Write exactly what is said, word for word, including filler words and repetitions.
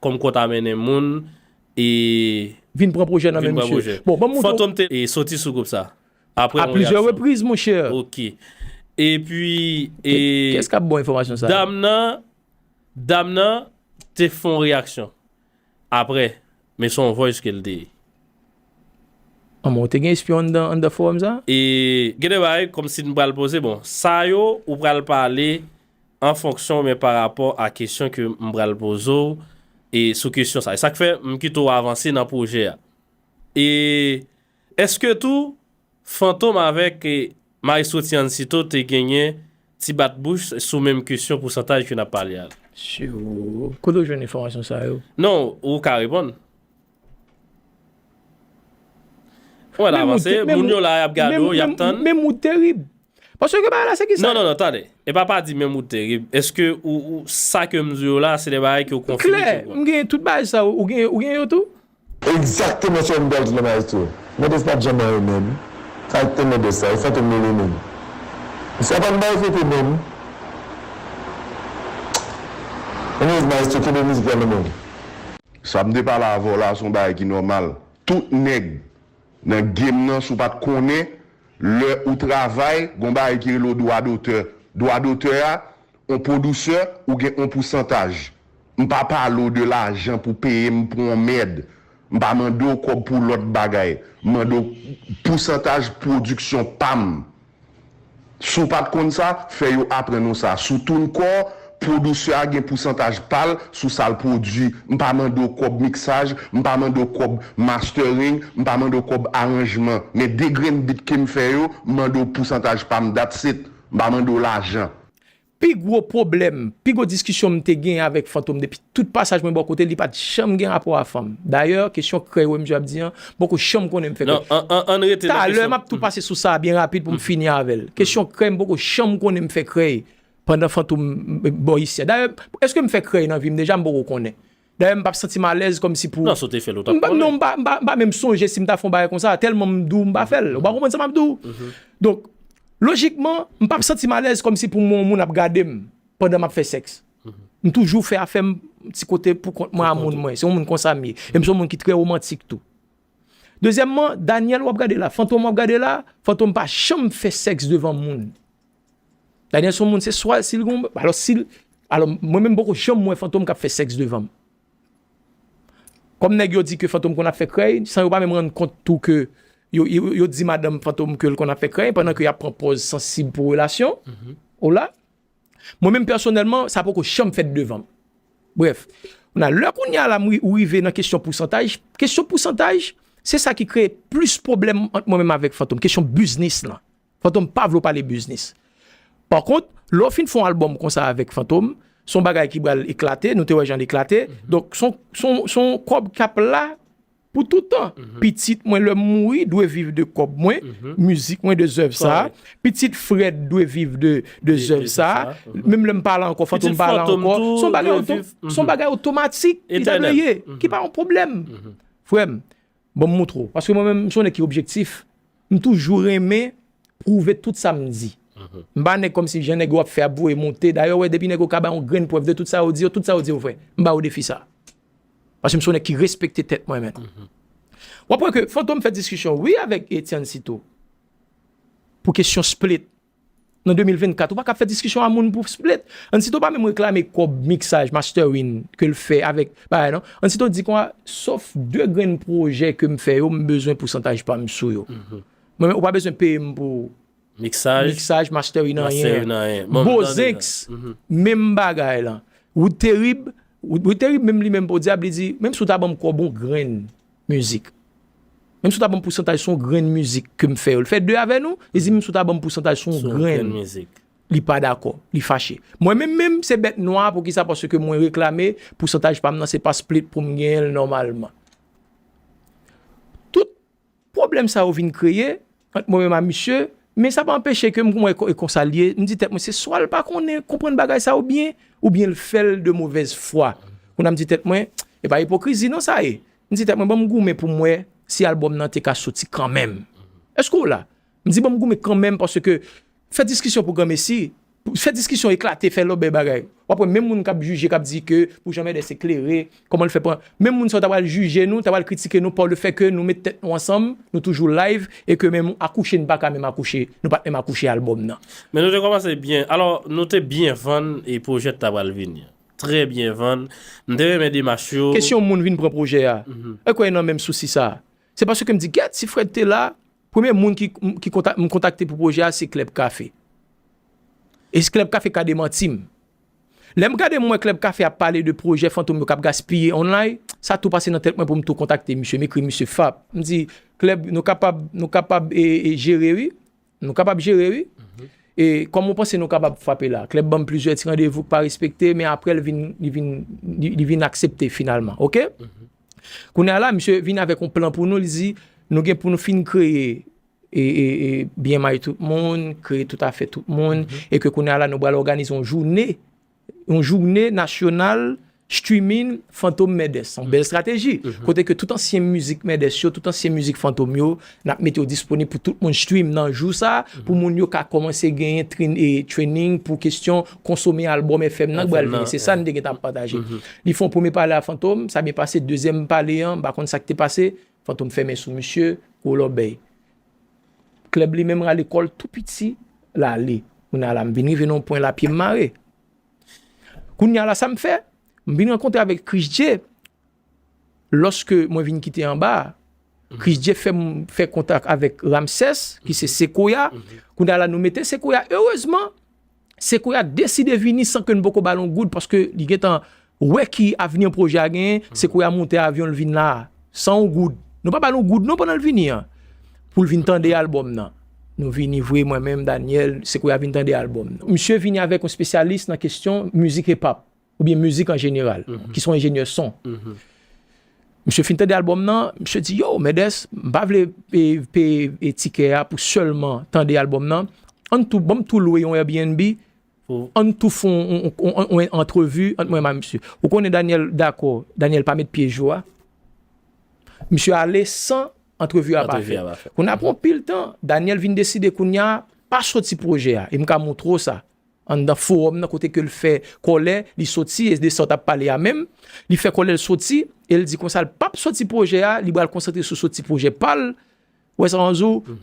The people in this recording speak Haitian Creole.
kòm kòt a mennen moun e vin pran pwojè nan men misye. Bon, ban m montre w. Fantom te e soti sou gwoup sa. Apre a plizyè repriz, monchè. Ok. Epi. E, Kiyès k ap ba w enfòmasyon sa? Dam nan, dam nan te fè yon reyaksyon. Apre, men se yon voice ke l te ye. Anmò, ou te gen espyon anndan, anndan fowòm sa? E, gen de bagay kòmsi n pral poze, bon, sa yo, ou pral pale an fonksyon, men pa rapò a kesyon ke m pral poze w, e sou kesyon sa. E sa k fè m kite w avanse nan pwojè a. E èske tou Fantom avèk e, Maestro Tiancito te genyen ti bat bouch sou menm kesyon pousantaj ke n ap pale a la? Sure. Kote w jwenn enfòmasyon sa yo? Non, ou ka reponn. Ou wè l avanse, moun yo la y ap gade w, y ap tann. Men mood terib. Paske bagay la se kisa? Non, non, non, tande. E pa pa di men mood terib. Èske ou, ou sa ke m di w la, se de bagay ke w konfime? Klè, m gen tout bagay sa, ou gen, ou gen yo tou? Egzakteman sa w pral di la, maestro. Mendes pa t janm anyen menm. Sa te Mendes sa, e Fantom li rele menm. Misye pa t bay foto menm. Anyways, maestro, kenbe mizik la nan men w. Sa m te pale avè w la, se yon bagay ki nòmal. Tout nèg nan game nan, si w pa t konnen, lè ou travay, gen yon bagay ki rele dwa dotè. Dwa dotè a, on pwodisè, ou gen on pousantaj. M pa pale w de lajan pou peye m pou on mèd. M pa mande w kòb pou lòt bagay. M mande w pousantaj pwodiksyon pa m. Si w pa t konn sa, fè yo aprann ou sa. Sou TuneCore, pwodisè a gen pousantaj pa l sou sa l pwodui. M pa mande w kòb miksaj, m pa mande w kòb mastering, m pa mande w kòb aranjman. Men de grenn beat ke m fè yo, m mande w pousantaj pa m, that's it. M pa mande w lajan. Pi gwo pwoblèm, pi gwo diskisyon m te gen avèk Fantom depi tout pasaj mwen bò kote l, li pa t janm gen rapò a fanm. Dayè, kesyon krèy ou wè misye ap di an, m poko janm konnen m fè krèy. Talè m ap tou pase sou sa byen rapid pou m fini avè l. Kesyon krèy, m poko janm konnen m fè krèy pandan Fantom bò isi a. Dayè, èske m fè krèy nan vi m deja? M poko konnen. Dayè, m p ap santi m alèz kòmsi pou. Non, si w te fè l, ou t ap konnen. Non, m pa, m pa, m pa menm sonje si m ta fè yon bagay konsa, tèlman m dou, m pa fè l. Ou pa konprann sa m ap di w? Donk, lojikman, m p ap santi m alèz kòmsi pou m wè yon moun ap gade m pandan m ap fè sèks. M toujou fè afè m ti kote pou kont mwen a moun mwen. Se yon moun konsa m ye. E m se yon moun ki trè womantik tou. Dezyèmman, Daniel w ap gade la, Fantom w ap gade la, Fantom pa janm fè sèks devan moun. Daniel se yon moun, se swa si l gen yon, alò si l, alò mwen menm m poko janm wè Fantom k ap fè sèks devan m. Kòm nèg yo di ke Fantom konn ap fè krèy, san yo pa menm rann kont tou ke yo, yo, yo di madanm Fantom ke l konn ap fè krèy pandan ke y ap pran pòz sansib pou relasyon. Ola. Mwen menm pèsonèlman, sa poko janm fèt devan m. Brèf, kounye a, lè kounye a la m ri- ou rive nan kesyon pousantaj, kesyon pousantaj, se sa ki kreye plis pwoblèm ant mwen menm avèk Fantom, kesyon biznis lan. Fantom pa vle w pale biznis. Pa kont, lè w fin fè yon albòm konsa avèk Fantom, se yon bagay ki pral eklate, nou te wè jan l eklate. Donk, se yon- se yon- se yon kòb k ap la pou toutan. Pitit mwen, lè m mouri, dwe viv de kòb mwen, mizik mwen, de zèv sa a. Pitit Fred dwe viv de, de zèv sa a. Menm lè m pa la ankò, Fantom pa la ankò. Se yon bagay oto- se yon bagay otomatik ki ta dwe ye, ki pa yon pwoblèm. Frè m, ban m montre w. Paske mwen menm, m se yon nèg ki objektif. M toujou renmen pwouve tout sa m di. M pa nèg kòmsi jan nèg yo ap fè ap voye monte. Dayè, w wè, depi nèg yo ka bay yon grenn prèv de tout sa yo di yo, tout sa yo di yo vrè. M ba yo defi sa. Paske m se yon nèg ki respekte tèt mwen, men. W ap wè ke Fantom fè diskisyon, wi, avèk Etienne Cito. Pou kesyon split. Nan de mil vennkat, ou pa ka fè diskisyon a moun pou split. Ansito pa menm reklame kòb miksaj, mastering ke l fè avèk bagay non. Ansito di konsa, sòf de grenn pwojè ke m fè yo, m bezwen pousantaj pa m sou yo. Mwen menm, ou pa bezwen peye m pou miksaj, mastering, anyen. Bozenks, menm bagay la. Wood Terib, Wood Terib menm li menm podyab, li di, menm si w ta ban m kòb yon grenn mizik, menm si w ta ban m pousantaj sou yon grenn mizik ke m fè yo, l fè de avè nou, li di menm si w ta ban m pousantaj sou yon grenn mizik, li pa dakò, li fache. Mwen menm menm, se bèt nwa, poukisa? Paske mwen reklame pousantaj pa m nan, se pa split pou m genyen l nòmalman. Tout pwoblèm sa yo vin kreye ant mwen menm a misye, men sa pa anpeche ke m wè e konsa l ye, m di tèt mwen, se swa l pa konnen, konprann bagay sa yo byen, oubyen l fè l de movèz fwa. Kounye a m di tèt mwen, e pa ipokrizi non sa ye. M di tèt mwen, ban m goumen pou m wè si albòm nan te ka soti kanmenm. Èske w la? M di, ban m goumen kanmenm, paske fè diskisyon pou granmesi, Fè diskisyon eklate, fè lòbèy bagay. W ap wè menm moun k ap jije, k ap di ke pou Jean Mèdès eklere, kòman l fè pran. Menm moun sa yo ta pral jije nou, ta pral kritike nou pa le fè ke nou met tèt nou ansanm, nou toujou live, e ke menm akouche n pa ka menm akouche, nou pa t menm akouche albòm nan. Men nou te kòmanse byen. Alò, nou te byen vann e pwojè ta pral vini. Trè byen vann. M te renmen demach yo. Kesyon moun vin pran pwojè a. E kwè nan menm sousi sa. Se paske m di, gèt, si Fred te la, premye moun ki, ki kontak, m kontakte pou pwojè a, se Club Café. E Club Café ka demanti m. Lè m gade m wè Club Café ap pale de pwojè Fantom yo k ap gaspiye online, sa tou pase nan tèt mwen pou m tou kontakte misye. M ekri misye Fap. M di, Club, nou kapab, nou kapab e, e jere wi. Nou kapab jere wi. E kòman w panse nou kapab frape la? Club ban m plizyè ti randevou k pa respekte, men apre l vin, li vin, li, li vin aksepte finalman. Oke? Kounye a la, misye vin avèk yon plan pou nou, li di, nou gen pou nou fin kreye e, e, e byenmay tout moun, kreye tout afè tout moun, e ke kounye a la, nou pral òganize yon jounen, yon jounen nasyonal streaming Fantom Mèdès. Yon bèl estrateji. Kote ke tout ansyen mizik Mèdès yo, tout ansyen mizik Fantom yo, n ap mete yo disponib pou tout moun stream nan jou sa, pou moun yo ka kòmanse genyen train, e, training pou kesyon konsome albòm F M nan k pral vini. Se sa n te gentan ap pataje. Li fè yon premye pale a Fantom, sa byen pase, dezyèm pale an, m pa konn sa k te pase, Fantom fèmen sou misye, gwo lòbèy. Club li menm rale kò l tou piti, l ale. Kounye a la, m vin rive nan yon pwen la, pye m mare. Kounye a la, sa m fè? M vin rankontre avèk Chris J. Lòske mwen vin kite anba a, Chris J fè m fè kontak avèk Ramsès, ki se Sequoia. Kounye a la, nou mete Sequoia. Erezman, Sequoia deside vini san ke n poko ba l yon goud, paske li gentan wè ki avni pwojè a genyen. Sequoia monte avyon l vin la, san yon goud. Nou pa ba l yon goud non pandan l vini an, pou l vin tande albòm nan. Nou vini vre, mwen menm, Daniel, Sequoia vin tande albòm nan. Misye vini avèk yon espesyalis nan kesyon mizik hip hop, oubyen mizik an jeneral, ki se yon enjenyè son. Misye fin tande albòm nan, misye di, yo, Mèdès, m pa vle peye, peye, e, tikè a pou sèlman tande albòm nan. Ann tou, ban m tou lwe yon Airbnb, ann tou fè yon, yon, yon, yon antrevi ant mwen menm a misye. Ou konnen Daniel dakò, Daniel pa met pye jou a. Misye ale san antrevi a pa fèt. Kounye a pran pil tan, Daniel vin deside kounye a pa soti pwojè a. E m ka montre w sa. Anndan fowòm nan kote ke l fè kòlè, li soti, e de sa w t ap pale a menm. Li fè kòlè l soti, e l di konsa l p ap soti pwojè a, li pral konsantre sou soti pwojè pa l. Ou wè sa m ap di w? E,